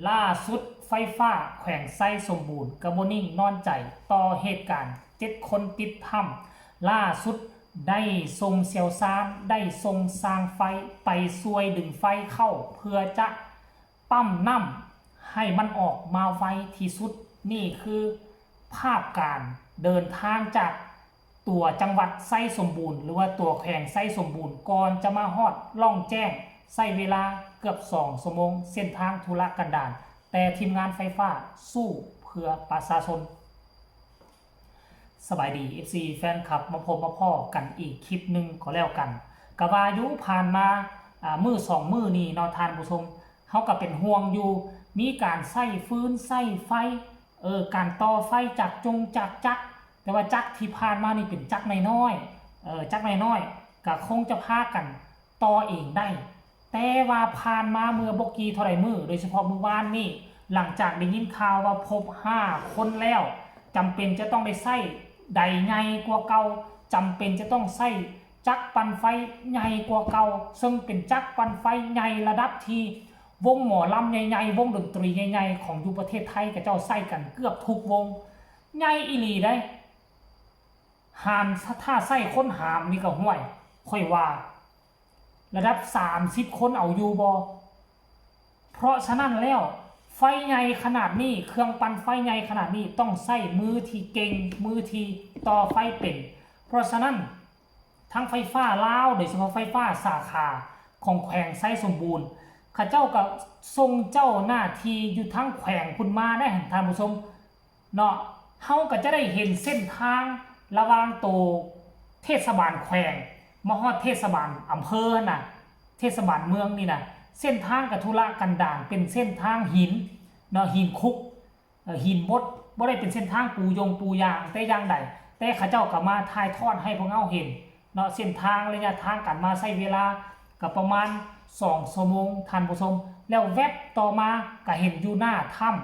ລ່າສຸດ, ໄຟຟ້າແຂວງໄຊສົມບູນກໍບໍ່ນິ່ງນອນໃຈຕໍ່ເຫດການເຈັດຄົນຕິດຖ້ຳ. ລ່າສຸດໄດ້ສົ່ງຊ່ຽວຊານ, ໄດ້ສົ່ງຊ່າງໄຟໄປຊ່ວຍດຶງໄຟເຂົ້າ ເພື່ອຈະປ້ຳນ້ຳໃຫ້ມັນອອກມາໄວທີ່ສຸດ. ນີ້ຄືພາບການເດີນທາງຈາກ ຕົວຈັງຫວັດໄຊສົມບູນ ຫຼືວ່າຕົວແຂວງໄຊສົມບູນ ກ່ອນຈະມາຮອດລ່ອງແຈ້ງ ໃຊ້ເວລາເກືອບສອງຊົ່ວໂມງ, ເສັ້ນທາງທຸລະກັນດານ, ແຕ່ທີມງານໄຟຟ້າສູ້ເພື່ອປະຊາຊົນ. ສະບາຍດີ ເອັຟຊີ ແຟນຄລັບ, ມາພົບມາພໍ້ກັນອີກຄລິບໜຶ່ງກໍແລ້ວກັນ. ກະວ່າຢູ່ ຜ່ານມາ ອາ ມື້ສອງມື້ນີ້ເນາະທ່ານຜູ້ຊົມ, ເຮົາກໍເປັນຫ່ວງຢູ່, ມີການໃຊ້ຟືນໃຊ້ໄຟ, ເອີ ການຕໍ່ໄຟຈາກຈົງຈາກຈັກ, ແຕ່ວ່າຈັກທີ່ຜ່ານມານີ້ເປັນຈັກນ້ອຍໆ, ເອີ ຈັກນ້ອຍໆ ກໍຄົງຈະພາກັນຕໍ່ເອງໄດ້. ແຕ່ວ່າຜ່ານມາເມື່ອບໍ່ກີ່ເທົ່າໃດມື້, ໂດຍສະເພາະມື້ວານນີ້, ຫຼັງຈາກໄດ້ຍິນຂ່າວວ່າພົບຫ້າຄົນແລ້ວ, ຈຳເປັນຈະຕ້ອງໄດ້ໃຊ້ໄດໃຫຍ່ກວ່າເກົ່າ, ຈຳເປັນຈະຕ້ອງໃຊ້ຈັກປັ່ນໄຟໃຫຍ່ກວ່າເກົ່າ, ເຊິ່ງເປັນຈັກປັ່ນໄຟໃຫຍ່ລະດັບທີ່ ວົງໝໍລຳໃຫຍ່ໆ, ວົງດົນຕີໃຫຍ່ໆ ຂອງຢູ່ປະເທດໄທ ເຂົາເຈົ້າໃຊ້ກັນເກືອບທຸກວົງ, ໃຫຍ່ອີ່ຫຼີເດ້. ຫາມ ຖ້າໃຊ້ຄົນຫາມນີ້ກໍ ຫ້ວຍ ຂ້ອຍວ່າລະດັບສາມສິບຄົນເອົາຢູ່ບໍ່? ເພາະສະນັ້ນແລ້ວ ໄຟໃຫຍ່ຂະໜາດນີ້, ເຄື່ອງປັ່ນໄຟໃຫຍ່ຂະໜາດນີ້ ຕ້ອງໃຊ້ມືທີ່ເກັ່ງ, ມືທີ່ຕໍ່ໄຟເປັນ. ເພາະສະນັ້ນ ທາງໄຟຟ້າລາວ ໂດຍສະເພາະໄຟຟ້າສາຂາຂອງແຂວງໄຊສົມບູນ ເຂົາເຈົ້າກໍສົ່ງເຈົ້າໜ້າທີ່ຢູ່ທາງແຂວງພຸ້ນມາໄດ້ຫັ້ນ ທ່ານຜູ້ຊົມເນາະ. ເຮົາກໍຈະໄດ້ເຫັນເສັ້ນທາງລະຫວ່າງໂຕເທດສະບານແຂວງ ມາຮອດເທດສະບານອຳເພີຫັ້ນນະ, ເທດສະບານເມືອງນີ້ນະ, ເສັ້ນທາງກໍທຸລະກັນດານ, ເປັນເສັ້ນທາງຫີນເນາະ, ຫີນຄຸກ ເອີ ຫີນບົດ, ບໍ່ໄດ້ເປັນເສັ້ນທາງປູຢົງປູຢາງແຕ່ຢ່າງໃດ, ແຕ່ເຂົາເຈົ້າກໍມາຖ່າຍທອດໃຫ້ພວກເຮົາເຫັນເນາະ. ເສັ້ນທາງ ໄລຍະທາງການມາໃຊ້ເວລາກໍປະມານສອງຊົ່ວໂມງ ທ່ານຜູ້ຊົມ. ແລ້ວແວັບຕໍ່ມາກໍເຫັນຢູ່ໜ້າຖ້ຳ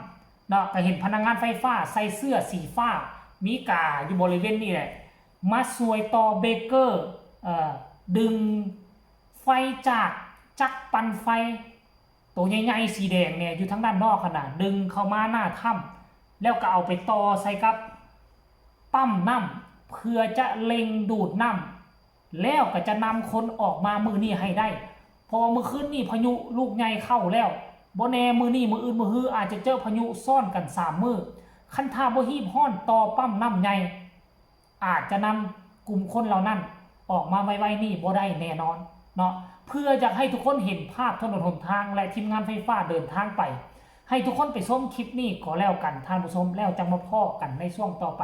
ເນາະ, ກໍເຫັນພະນັກງານໄຟຟ້າໃສ່ເສື້ອສີຟ້າ ມີກາຢູ່ບໍລິເວນນີ້ແຫຼະ ມາຊ່ວຍຕໍ່ເບຣກເກີ ເອີ ດຶງໄຟຈາກຈັກປັ່ນໄຟ ໂຕໃຫຍ່ໆ ສີແດງແນ່ ຢູ່ທາງດ້ານນອກຫັ້ນນະ, ດຶງເຂົ້າມາໜ້າຖ້ຳ ແລ້ວກໍເອົາໄປຕໍ່ໃສ່ກັບປ້ຳນ້ຳ ເພື່ອຈະເລັ່ງດູດນ້ຳ ແລ້ວກໍຈະນຳຄົນອອກມາມື້ນີ້ໃຫ້ໄດ້. ເພາະວ່າມື້ຄືນນີ້ພາຍຸລູກໃຫຍ່ເຂົ້າແລ້ວ, ບໍ່ແນ່ມື້ນີ້ ມື້ອື່ນ ມື້ຮືອາດຈະເຈີພາຍຸຊ້ອນກັນສາມມື້. ຄັນຖ້າບໍ່ຮີບຮ້ອນຕໍ່ປ້ຳນ້ຳໃຫຍ່ ອາດຈະນຳກຸ່ມຄົນເຫຼົ່ານັ້ນອອກມາໄວໆນີ້ບໍ່ໄດ້ແນ່ນອນເນາະ. ເພື່ອຢາກໃຫ້ທຸກຄົນເຫັນພາບຖະໜົນຫົນທາງ ແລະ ທີມງານໄຟຟ້າເດີນທາງໄປ, ໃຫ້ທຸກຄົນໄປຊົມຄລິບນີ້ກໍແລ້ວກັນທ່ານຜູ້ຊົມ, ແລ້ວຈັ່ງມາພໍ້ກັນໃນຊ່ວງຕໍ່ໄປ.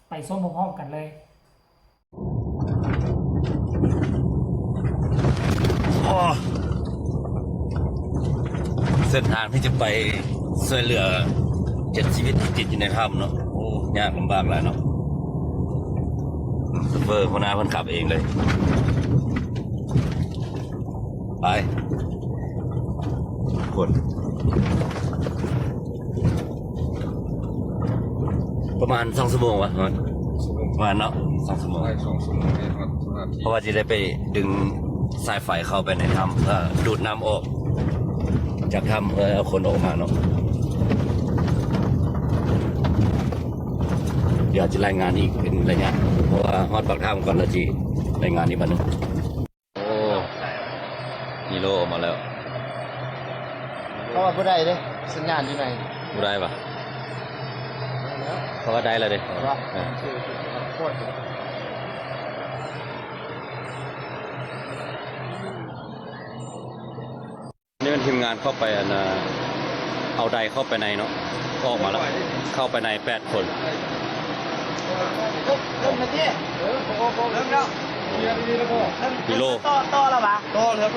ໄປຊົມພ້ອມໆກັນເລີຍ. ໂອ້ ເສັ້ນທາງທີ່ຈະໄປຊ່ວຍເຫຼືອເຈັດຊີວິດທີ່ຕິດຢູ່ໃນຖ້ຳເນາະ. ໂອ້ ຍາກລຳບາກຫຼາຍເນາະ. ໂຊເຟີ ຫົວໜ້າເພິ່ນຂັບເອງເລີຍ. ໄປ ຄົນ ປະມານສອງຊົ່ວໂມງວະ ປະມານເນາະ ສອງຊົ່ວໂມງ ໄປສອງຊົ່ວໂມງ ໄດ້ຮອດສະຖານທີ່ ເພາະວ່າຊິໄດ້ໄປດຶງສາຍໄຟເຂົ້າໄປໃນຖ້ຳ ເພື່ອດູດນ້ຳອອກຈາກຖ້ຳ ເພື່ອເອົາຄົນອອກມາເນາະ. ດຽວຈະລາຍງານອີກເປັນໄລຍະ ເພາະວ່າຮອດປາກຖ້ຳກ່ອນ ແລ້ວຊິລາຍງານອີກບາດໜຶ່ງ. ໂອ້ ຮີໂຣອອກມາແລ້ວ. ເຂົາວ່າບໍ່ໄດ້ເດ້ ສັນຍານຢູ່ໃນ ບໍ່ໄດ້ຫວາ? ເຂົາວ່າໄດ້ແລ້ວເດ້. ວ່າ ເອີ ນີ້ແມ່ນທີມງານເຂົ້າໄປ ອັນ ເອົາໄດເຂົ້າໄປໃນເນາະ ອອກມາແລ້ວ ເຂົ້າໄປໃນແປດຄົນ. ເລີ່ມແລ້ວເດ້ ເລີ່ມແລ້ວ ຮີໂຣ ຕໍ່ ຕໍ່ແລ້ວຫວາ? ຕໍ່ແລ້ວ.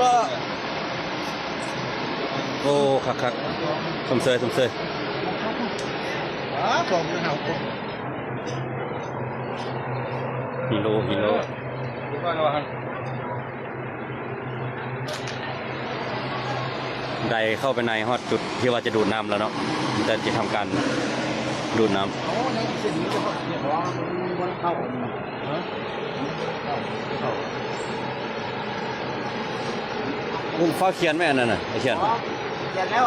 ໂອ້ ຄັກໆ ຊົມເຊີຍ ຊົມເຊີຍ. ອ່າ ສອງພັນຫ້າຮ້ອຍຄົນ ຮີໂຣ ຮີໂຣ. ໄດ້ເຂົ້າໄປໃນຮອດຈຸດທີ່ວ່າຈະດູດນ້ຳແລ້ວເນາະ ຈະ ຈະທຳການດູດນ້ຳ. ໂອ້ ຟ້າວຂຽນແມ່ນນັ້ນນະ ຂຽນ. ແລ້ວ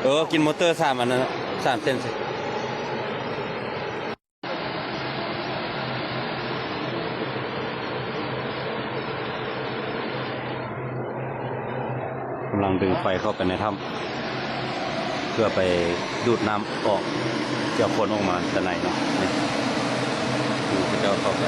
ເອີ ກິນມໍເຕີສາມອັນນັ້ນ ສາມເສັ້ນຊິ. ກຳລັງດຶງໄຟເຂົ້າໄປໃນຖ້ຳ ເພື່ອໄປດູດນ້ຳອອກ ເພື່ອຄົນອອກມາແຕ່ໃນເນາະ. ນີ້ ເຂົາເຈົ້າເຂົ້າໄປ.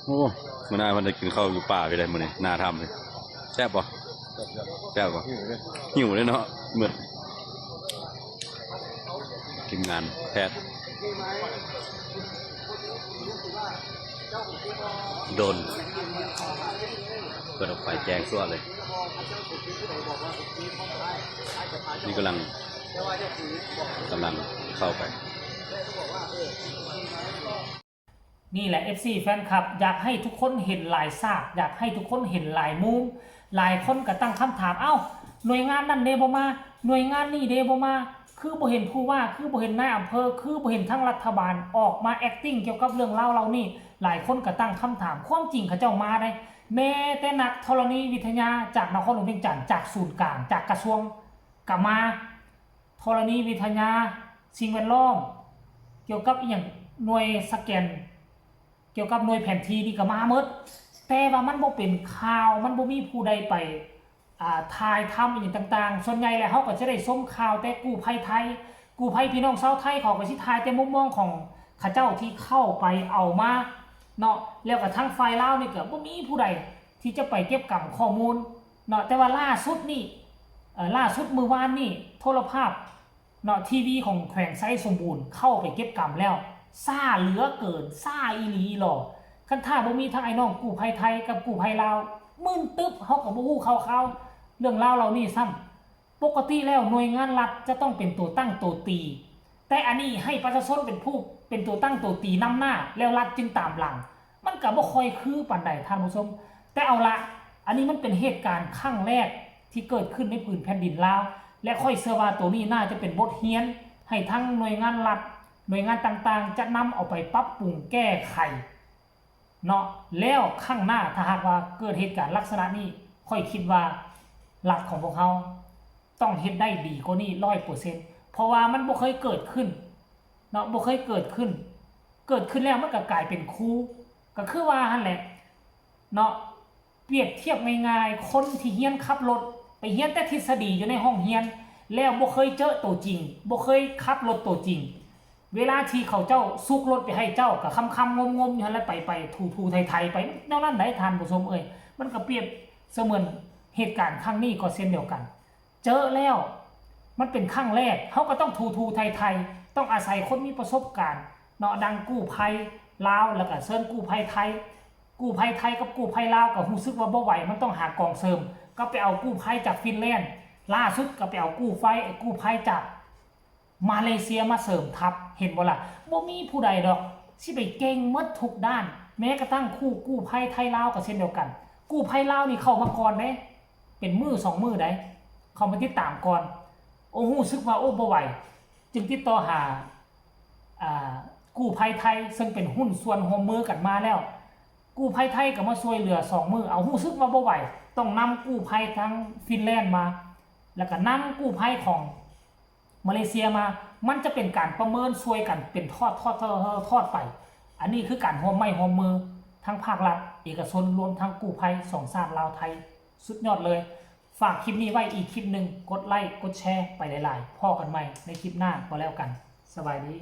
ໂອ້ ມື້ໜ້າເພິ່ນໄດ້ກິນເຂົ້າຢູ່ປ່າຢູ່ເດ້ມື້ນີ້ ໜ້າຖ້ຳນີ້. ແຊບບໍ່? ແຊບບໍ່? ຫິວເດ້ເນາະ ມືດ. ທີມງານແພດ ໂດຣນ ເປີດອອກໄຟແຈ້ງຊົ່ວເລີຍ. ນີ້ກຳລັງ ກຳລັງເຂົ້າໄປ. ນີ້ແຫຼະ ເອັຟຊີ ແຟນຄລັບ ຢາກໃຫ້ທຸກຄົນເຫັນຫຼາຍສາກ ຢາກໃຫ້ທຸກຄົນເຫັນຫຼາຍມຸມ. ຫຼາຍຄົນກໍຕັ້ງຄຳຖາມ ເອົ້າ ໜ່ວຍງານນັ້ນເດບໍ່ມາ ໜ່ວຍງານນີ້ເດບໍ່ມາ ຄືບໍ່ເຫັນຜູ້ວ່າ ຄືບໍ່ເຫັນນາຍອຳເພີ ຄືບໍ່ເຫັນທາງລັດຖະບານອອກມາ acting ກ່ຽວກັບເລື່ອງລາວເຫຼົ່ານີ້. ຫຼາຍຄົນກໍຕັ້ງຄຳຖາມ ຄວາມຈິງເຂົາເຈົ້າມາໄດ໋ ແມ້ແຕ່ນັກທໍລະນີວິທະຍາຈາກນະຄອນຫຼວງວຽງຈັນ ຈາກສູນກາງ ຈາກກະຊວງກໍມາ. ທໍລະນີວິທະຍາ ສິ່ງແວດລ້ອມ ກ່ຽວກັບອີ່ຫຍັງ ໜ່ວຍສະແກນ ກ່ຽວກັບໜ່ວຍແຜນທີ່ນີ້ກໍມາໝົດ ແຕ່ວ່າມັນບໍ່ເປັນຂ່າວ ມັນບໍ່ມີຜູ້ໃດໄປ ອ່າ ຖ່າຍທຳອີ່ຫຍັງຕ່າງໆ. ສ່ວນໃຫຍ່ແລ້ວເຮົາກໍຈະໄດ້ຊົມຂ່າວແຕ່ກູ້ໄພໄທ ກູ້ໄພພີ່ນ້ອງຊາວໄທ ເຂົາກໍຊິຖ່າຍແຕ່ມຸມມອງຂອງເຂົາເຈົ້າທີ່ເຂົ້າໄປເອົາມາເນາະ ແລ້ວກໍທາງຝ່າຍລາວນີ້ກໍບໍ່ມີຜູ້ໃດທີ່ຈະໄປເກັບກຳຂໍ້ມູນເນາະ. ແຕ່ວ່າລ່າສຸດນີ້ ເອີ ລ່າສຸດມື້ວານນີ້ ໂທລະພາບ ເນາະ ທີວີຂອງແຂວງໄຊສົມບູນເຂົ້າໄປເກັບກຳແລ້ວ ຊ້າເຫຼືອເກີນ ຊ້າອີ່ຫຼີອີ່ຫຼໍ. ຄັນຖ້າບໍ່ມີທັງອ້າຍນ້ອງກູ້ໄພໄທກັບກູ້ໄພລາວ ມື່ນຕຶບ ເຮົາກໍບໍ່ຮູ້ຂ່າວຄາວເລື່ອງລາວເຫຼົ່ານີ້ຊ້ຳ. ປົກກະຕິແລ້ວໜ່ວຍງານລັດຈະຕ້ອງເປັນຕົວຕັ້ງຕົວຕີ ແຕ່ອັນນີ້ໃຫ້ປະຊາຊົນເປັນຜູ້ ເປັນຕົວຕັ້ງຕົວຕີນຳໜ້າ ແລ້ວລັດຈຶ່ງຕາມຫຼັງ. ມັນກໍບໍ່ຄ່ອຍຄືປານໃດທ່ານຜູ້ຊົມ. ແຕ່ເອົາລະ ອັນນີ້ມັນເປັນເຫດການຄັ້ງແລກທີ່ເກີດຂຶ້ນໃນພື້ນແຜ່ນດິນລາວ ແລະ ຂ້ອຍເຊື່ອວ່າໂຕນີ້ໜ້າຈະເປັນບົດຮຽນໃຫ້ທັງໜ່ວຍງານລັດ ໜ່ວຍງານຕ່າງໆ ຈະນຳເອົາໄປປັບປຸງແກ້ໄຂເນາະ. ແລ້ວຄັ້ງໜ້າຖ້າຫາກວ່າເກີດເຫດການລັກສະນະນີ້ ຂ້ອຍຄິດວ່າລັດຂອງພວກເຮົາຕ້ອງເຮັດໄດ້ດີກວ່ານີ້ຮ້ອຍເປີເຊັນ ເພາະວ່າມັນບໍ່ເຄີຍເກີດຂຶ້ນ ເນາະ ບໍ່ເຄີຍເກີດຂຶ້ນ ເກີດຂຶ້ນແລ້ວມັນກໍກາຍເປັນຄູ ກໍຄືວ່າຫັ້ນແຫຼະເນາະ. ປຽບທຽບງ່າຍໆ ຄົນທີ່ຮຽນຂັບລົດ ໄປຮຽນແຕ່ທິດສະດີຢູ່ໃນຫ້ອງຮຽນ ແລ້ວບໍ່ເຄີຍເຈີໂຕຈິງ ບໍ່ເຄີຍຂັບລົດໂຕຈິງ ເວລາທີ່ເຂົາເຈົ້າຊຸກລົດໄປໃຫ້ເຈົ້າ ກໍຄຳໆງົມໆຢູ່ຫັ້ນແຫຼະ ໄປໆຖູໆໄຖໆໄປ ແນວນັ້ນໃດ໋ທ່ານຜູ້ຊົມເອີຍ. ມັນກໍປຽບສະເໝືອນເຫດການຄັ້ງນີ້ກໍເຊັ່ນດຽວກັນ ເຈີແລ້ວ ມັນເປັນຄັ້ງແລກ ເຮົາກໍຕ້ອງຖູໆໄຖໆ ຕ້ອງອາໄສຄົນມີປະສົບການເນາະ ດັ່ງກູ້ໄພລາວ ແລ້ວກໍເຊີນກູ້ໄພໄທ. ກູ້ໄພໄທກັບກູ້ໄພລາວກໍຮູ້ສຶກວ່າບໍ່ໄຫວ ມັນຕ້ອງຫາກອງເສີມ ກໍໄປເອົາກູ້ໄພຈາກຟິນແລນ ລ່າສຸດກໍໄປເອົາກູ້ໄພ ກູ້ໄພຈາກມາເລເຊຍມາເສີມທັບ ເຫັນບໍ່ລະ? ບໍ່ມີຜູ້ໃດດອກຊິໄປເກັ່ງໝົດທຸກດ້ານ ແມ້ກະທັ້ງຄູ່ກູ້ໄພໄທລາວກໍເຊັ່ນດຽວກັນ. ກູ້ໄພລາວນີ້ເຂົ້າມາກ່ອນເດ້ ເປັນມື້ສອງມື້ໃດ໋ ເຂົ້າມາຕິດຕາມກ່ອນ. ໂອ້ ຮູ້ສຶກວ່າ ໂອ້ ບໍ່ໄຫວ ຈຶ່ງຕິດຕໍ່ຫາ ອ່າ ກູ້ໄພໄທ ເຊິ່ງເປັນຫຸ້ນສ່ວນຮ່ວມມືກັນມາແລ້ວ. ກູ້ໄພໄທກໍມາຊ່ວຍເຫຼືອສອງມື້ ເອົາ ຮູ້ສຶກວ່າບໍ່ໄຫວ ຕ້ອງນຳກູ້ໄພທາງຟິນແລນມາ ແລ້ວກໍນຳກູ້ໄພຂອງມາເລເຊຍມາ ມັນຈະເປັນການປະເມີນຊ່ວຍກັນເປັນທອດໆໄປ. ອັນນີ້ຄືການຮ່ວມໄມ້ຮ່ວມມືທັງພາກລັດ ເອກະຊົນ ລວມທັງກູ້ໄພສອງຊາດລາວໄທ ສຸດຍອດເລີຍ. ຝາກຄລິບນີ້ໄວ້ອີກຄລິບໜຶ່ງ ກົດໄລ້ ກົດແຊໄປຫຼາຍໆ ພໍ້ກັນໃໝ່ໃນຄລິບໜ້າກໍແລ້ວກັນ ສະບາຍດີ.